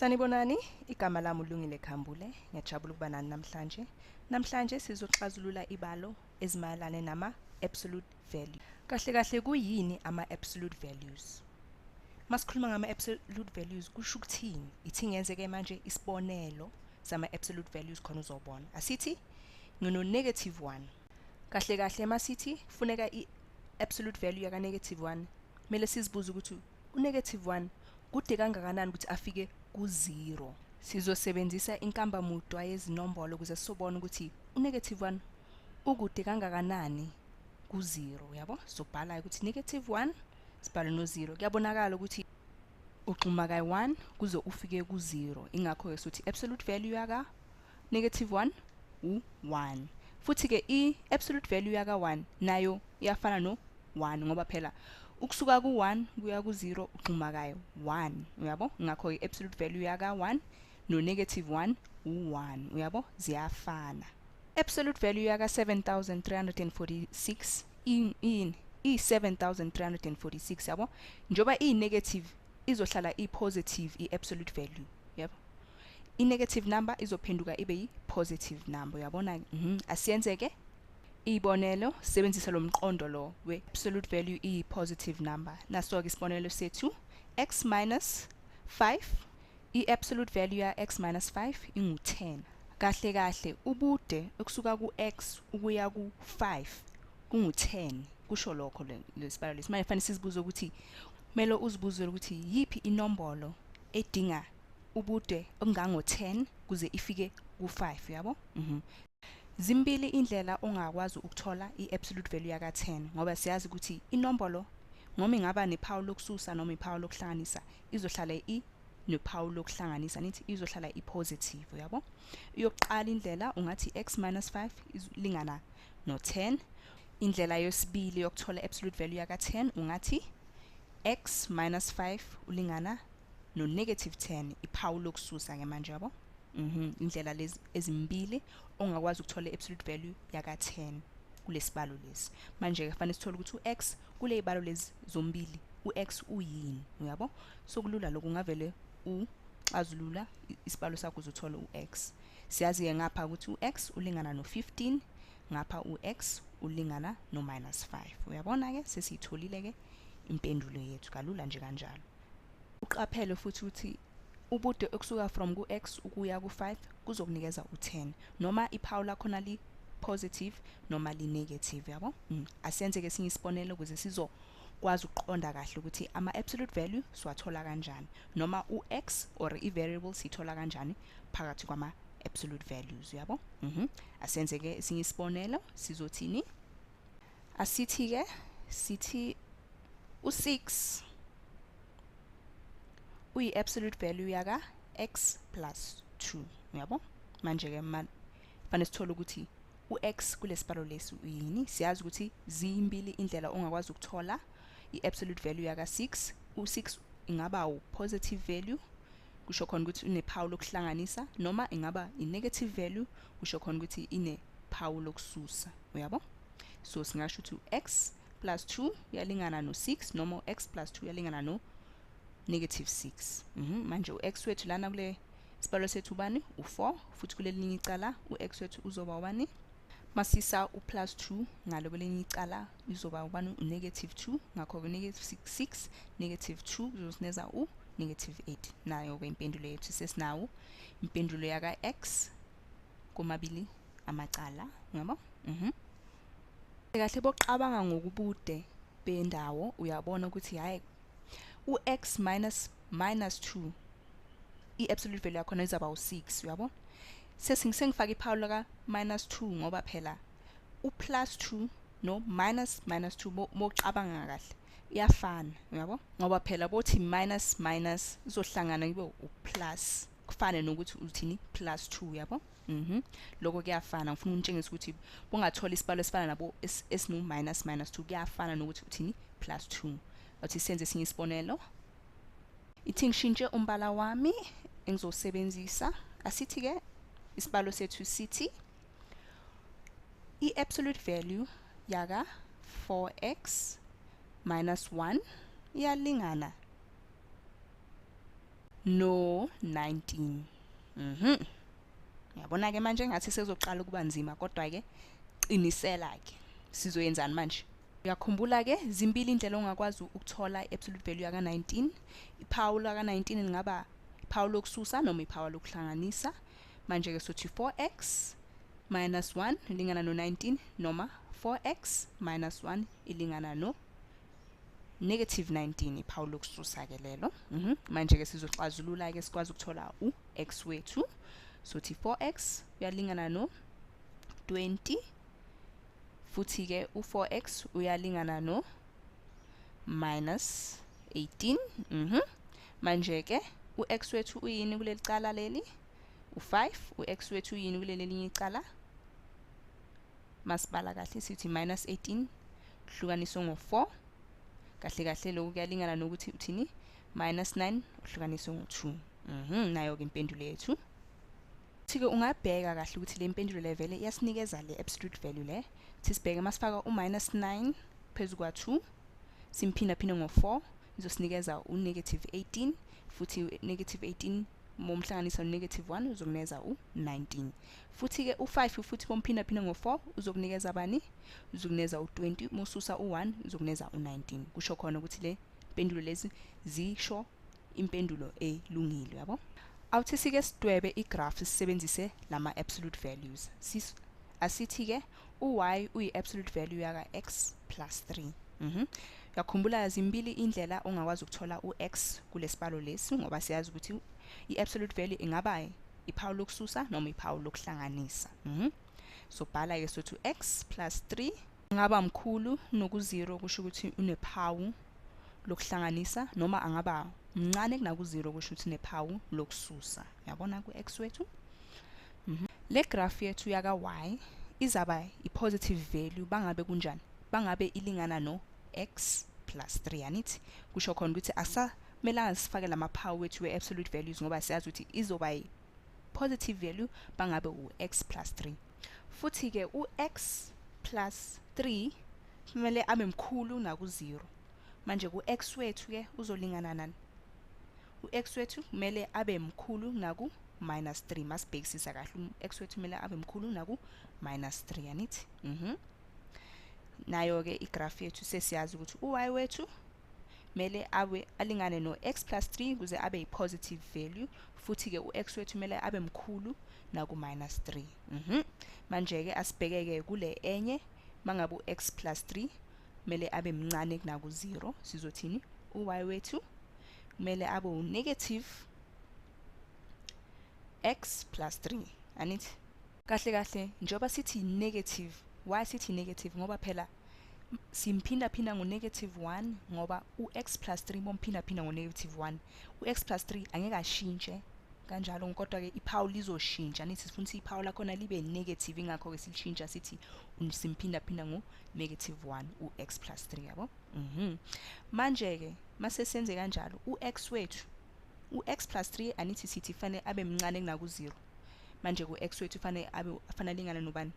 Sanibonani, igama lami uLungile Khambule. Ngiyajabula ukuba nani namhlanje. Namhlanje sizoxazulula ibalo ezimayelana nama-absolute value. Kahle kahle kuyini ama-absolute values? Masikhuluma ngama-absolute values kusho ukuthini? Ithi ngenze-ke manje isibonelo sama-absolute values khona uzobona. Asithi ngino-negative 1. Kahle kahle masithi funeka i-absolute value yaka negative 1, kumele sizibuze ukuthi u-negative 1 kude kangakanani ukuthi afike ku-0. Sizosebenzisa inkambamudwa yezinombolo ukuze sizobona ukuthi u-negative 1 ukude kangakanani ku-0, uyabo? Sobhala ukuthi negative 1 sibhale no-0. Kuyabonakala ukuthi uxhuma ka-1 kuze ufike ku-0. Ingakho-ke sothi absolute value yaka negative 1 u-1. Futhi-ke i-absolute value yaka 1 nayo iyafana no-1, ngoba phela ukusuka ku-1 kuya ku-0 uxhuma ka-1, uyabo? Ngakho-ke absolute value yaka 1 no-negative 1 u-1, uyabo? Ziyafana. Absolute value yaka 7346 ini? I-7346, yabo? Njengoba iyi-negative izohlala i-positive i-absolute value, yabo? I-negative number izophenduka ibe yi-positive number, uyabona? Asiyenzeke ibonelo, sebenzisa lo mqondo lo we-absolute value iyi-positive number. Naso-ke isibonelo sethu, x minus 5, i-absolute value ya x minus 5 ingu-10. Kahle kahle ubude ukusuka ku-x ukuya ku-5 kungu-10, kusho lokho lesibalo lesi. Manje fanele sizibuze ukuthi, kumele uzibuze ukuthi yiphi inombolo edinga ubude okungango-10 kuze ifike ku-5, uyabo? Zimbili indlela ongakwazi ukuthola i-absolute value yaka-10, ngoba siyazi ukuthi inombolo noma ingaba nephawu lokususa noma iphawu lokuhlanganisa izohlala i nephawu lokuhlanganisa, nithi izohlala i-positive, uyabo? Iyokuqala indlela ungathi x minus 5 ilingana no-10. Indlela yesibili yokuthola absolute value yaka-10 ungathi x minus 5 ulingana no-negative 10, iphawu lokususa ke manje, yabo? Indlela lezi ezimbili ongakwazi ukuthola i-absolute value yaka-10 kulesibalo lesi. Manje ke fanele sithole ukuthi u-x kule ibalo lezi zombili u-x uyini, uyabo? So kulula lokhu, ungavele uxazulula isibalo sakho uzothola u-x. Siyazi-ke ngapha ukuthi u-x ulingana no-15, ngapha u-x ulingana no-minus 5. Uyabona-ke sesiyitholile-ke impendulo yethu kalula nje kanjalo. Uqaphele futhi ukuthi ubude okusuka from ku-x ukuya ku-5 kuzokunikeza u-10, noma iphawu lakhona li-positive noma li-negative, yabo? Asenze-ke esinye isibonelo ukuze sizokwazi ukuqonda kahle ukuthi ama-absolute value siwathola kanjani, noma u-x or i-variable siyithola kanjani phakathi kwama-absolute values, uyabo? Asenze-ke esinye isibonelo, sizothini? Asithi-ke sithi u-6 uyi-absolute value yaka x plus 2, uyabo? Manje-ke fanele sithole ukuthi u-x kulesibalo lesi uyini. Siyazi ukuthi zimbili indlela ongakwazi ukuthola i-absolute value yaka 6. U-6 ingaba u-positive value, kusho khona ukuthi unephawu lokuhlanganisa, noma ingaba i-negative value, kusho khona ukuthi inephawu lokususa, uyabo? So singasho ukuthi u-x plus 2 uyalingana no-6, noma u-x plus 2 uyalingana no negative 6. Manje u-x wethu lana kule sibalo sethu ubani? U-4. Futhi kulelinye icala u-x wethu uzoba ubani? Masisa u-plus 2 ngalo kwelinye icala izoba ubani? U-negative 2. Ngakho-ke negative 6 negative 2 kuzosineza u-negative 8. Nayo-ke impendulo yethu, sesinawo impendulo yaka-x komabili amacala, uyabo? Kahle bokucabanga ngokubude bendawo, uyabona ukuthi hhayi, u-x minus minus 2 i-absolute value yakhona izaba u-6, uyabona? Sengifaka iphawu laka minus 2 ngoba phela u-plus 2 no minus minus 2 mocabanga kahle iyafana, uyabo? Ngoba phela bothi minus minus izohlangana kube u-plus, kufane nokuthi uthini? Plus 2, uyabo? Lokho kuyafana. Ngifuna ukunitshengisa ukuthi bungathola isibalo esifana nabo esino minus minus 2, kuyafana nokuthi uthini? Plus 2. Athi senze esinye isibonelo. Ithi ngishintshe umbala wami engizosebenzisa. Asithi ke isibalo sethu sithi i-absolute value yaka 4x minus 1 iyalingana no 19. Uyabona ke manje ngathi sezoqala ukuba nzima, kodwa ke qinisela ke. Sizoyenzani manje? Uyakhumbula ke zimbili indlela ongakwazi ukuthola i-absolute value yaka 19. Iphawu laka 19 lingaba iphawu lokususa noma iphawu lokuhlanganisa. Manje ke sothi 4x minus 1 ilingana no 19 noma 4x minus 1 ilingana no negative 19, iphawu lokususa ke lelo. Manje ke sizoxazulula ke sikwazi ukuthola u-x wethu. Sothi 4x uyalingana no 20, futhi ke u4x uyalingana no minus 18. Manje ke u-x wethu uyini kuleli cala leli? U5. U-x wethu uyini kuleli elinye icala? Masibala kahle sithi minus 18 kuhlukaniswe ngo4. Kahle kahle lokhu kuyalingana nokuthi uthini? Minus 9 uhlukaniswe ngo2. Nayo ke impendulo yethu. Thi-ke ungabheka kahle ukuthi le mpendulo le vele iyasinikeza le absolute value le. Thi sibheke masifaka u-minus 9 phezu kwa-2 simphindaphinde ngo-4 izosinikeza u-negative 18, futhi negative 18 momhlanganisa no-negative 1 uzokunikeza u-19. Futhi-ke u-5 futhi momphindaphinda ngo-4 uzokunikeza bani? Uzokunikeza u-20, mususa u-1 uzokunikeza u-19. Kusho khona ukuthi le mpendulo lezi zisho impendulo elungile, yabo? Awuthi sike sidwebe igraph sisebenzise lama absolute values. Asithi ke u-y uyi-absolute value yaka x plus 3. Uyakhumbula zimbili indlela ongakwazi ukuthola u-x kulesibalo lesi, ngoba siyazi ukuthi i-absolute value ingaba iphawu lokususa noma iphawu lokuhlanganisa. So bhala ke sothi x plus 3 angaba mkhulu noku-0, kusho ukuthi unephawu lokuhlanganisa, noma angaba mncane kunaku-0, kusho ukuthi unephawu lokususa. Uyabona ku-x wethu? Le graph yethu yaka y izaba i-positive value bangabe kunjani? Bangabe ilingana no x plus 3, anithi? Kusho khona ukuthi asamelanga sifake lamaphawu wethu we-absolute values, ngoba siyazi ukuthi izoba i-positive value bangabe u-x plus 3. Futhi ke u-x plus 3 kumele abe mkhulu naku-0. Manje ku-x wethu ke uzolingana nani? U-x wethu kumele abe mkhulu naku minus 3. Masibhekisisa kahle, u-x wethu kumele abe mkhulu naku minus 3, anithi? Nayo ke igraph yethu sesiyazi ukuthi u-y wethu kumele abe alingane no x plus 3 ukuze abe i-positive value, futhi ke u-x wethu kumele abe mkhulu naku minus 3. Manje ke asibheke ke kule enye, mangabe u-x plus 3 kumele abe mncane kunaku 0, sizothini? U-y wethu kumele abe u-negative x plus 3, anithi? Kahle kahle njengoba sithi negative, why sithi negative? Ngoba phela simphinda phinda ngo-negative 1, ngoba u-x plus 3 momphinda phinda ngo-negative 1, u-x plus 3 angeke ashintshe kanjalo, kodwa ke iphawu lizoshintsha. Nithi sifuna ukuthi iphawu lakhona libe negative, ingakho ke silishintsha sithi simphinda phinda ngo-negative 1 u-x plus 3, yabo? Manje ke mase senze kanjalo, u-x wethu, u-x plus 3, anithi sithi fanele abe mncane kunaku-0. Manje ku-x wethu fanele abe fanele alingane nobani?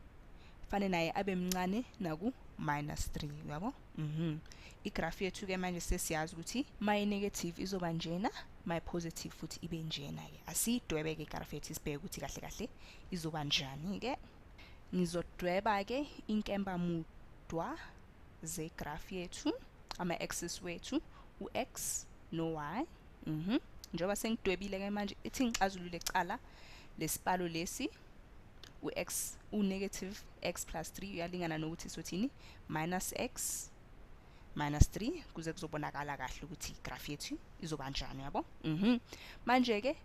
Fanele naye abe mncane naku minus 3, uyabo? Igraph yethu ke manje sesiyazi ukuthi my negative izoba njena, my positive futhi ibe njena ke. Asiyidwebe ke igraph yethu sibheke ukuthi kahle kahle izoba njani ke. Ngizodweba ke inkemba mudwa zegraph yethu, ama axis wethu u-x no-y. Njengoba sengidwebile ke manje, ithi ngixazulule cala lesibalo lesi, u-x u-negative x plus 3 uyalingana nokuthi sothini? Minus x minus 3, kuze kuzobonakala kahle ukuthi igraph yethu izoba njani, yabo? Manje ke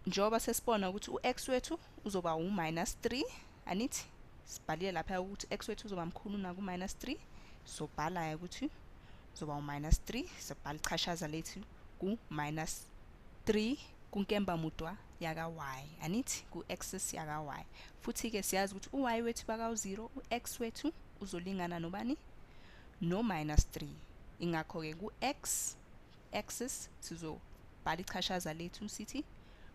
njengoba sesibona ukuthi u-x wethu uzoba u-minus 3, anithi sibhalile lapha ukuthi x wethu uzoba mkhulu naku-minus 3, sobhala ukuthi uzoba u-minus 3, sobhala ichashaza lethu ku-minus 3 kunkemba mudwa yaka y, anithi ku-axis yaka y. Futhi ke siyazi ukuthi u-y wethu baka u-0, u-x wethu uzolingana nobani? No minus 3. Ingakho ke ku-x axis sizobhala ichashaza lethu sithi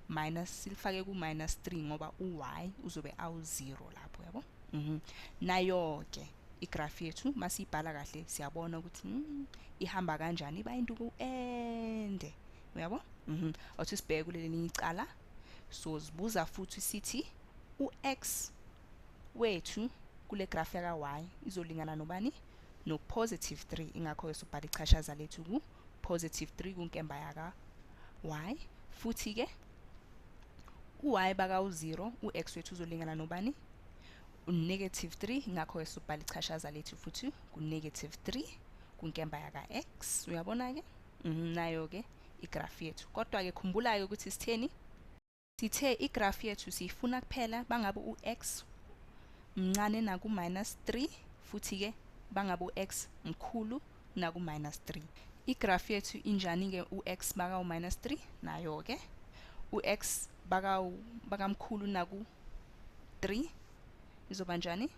minus, silifake ku minus 3 ngoba u-y uzobe awu-0 lapho, yabo? Nayo ke igraph yethu masiyibhala kahle siyabona ukuthi ihamba kanjani, iba induku ende, uyabo? Awuthi sibheke kuleli icala. So sibuza futhi sithi u-x wethu kule graph yaka y izolingana nobani? No positive 3. Ingakho ke sobhala ichashaza lethu ku positive 3 kunkemba yaka y. Futhi ke u-y baka u-0, u-x wethu uzolingana nobani? U-negative 3. Ingakho ke sobhala ichashaza lethu futhi ku-negative 3 kunkemba yaka x. Uyabona ke? Nayo ke igraph yethu. Kodwa ke khumbula ke ukuthi sitheni? Sithe igraph yethu siyifuna kuphela bangabe u-x mncane naku minus 3, futhi ke bangabe u-x mkhulu naku minus 3. Igraph yethu injani ke u-x baka u-minus 3? Nayo ke u-x baka bakamkhulu naku 3 izoba njani?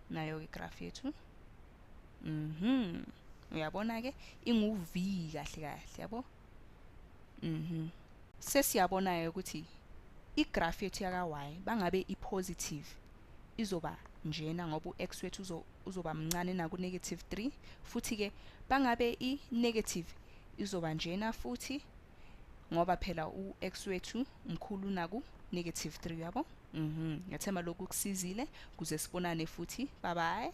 Nayo ke igraph yethu. Uyabona ke ingu V kahle kahle, yabo? Sesiyabona ke ukuthi igraph yethu yaka y bangabe i-positive izoba njena, ngoba u-x wethu uzoba mncane naku negative 3, futhi ke bangabe i-negative izoba njena futhi, ngoba phela u-x wethu mkhulu naku negative 3, yabo? Ngiyathemba lokhu kusizile. Kuze sibonane futhi, bye bye.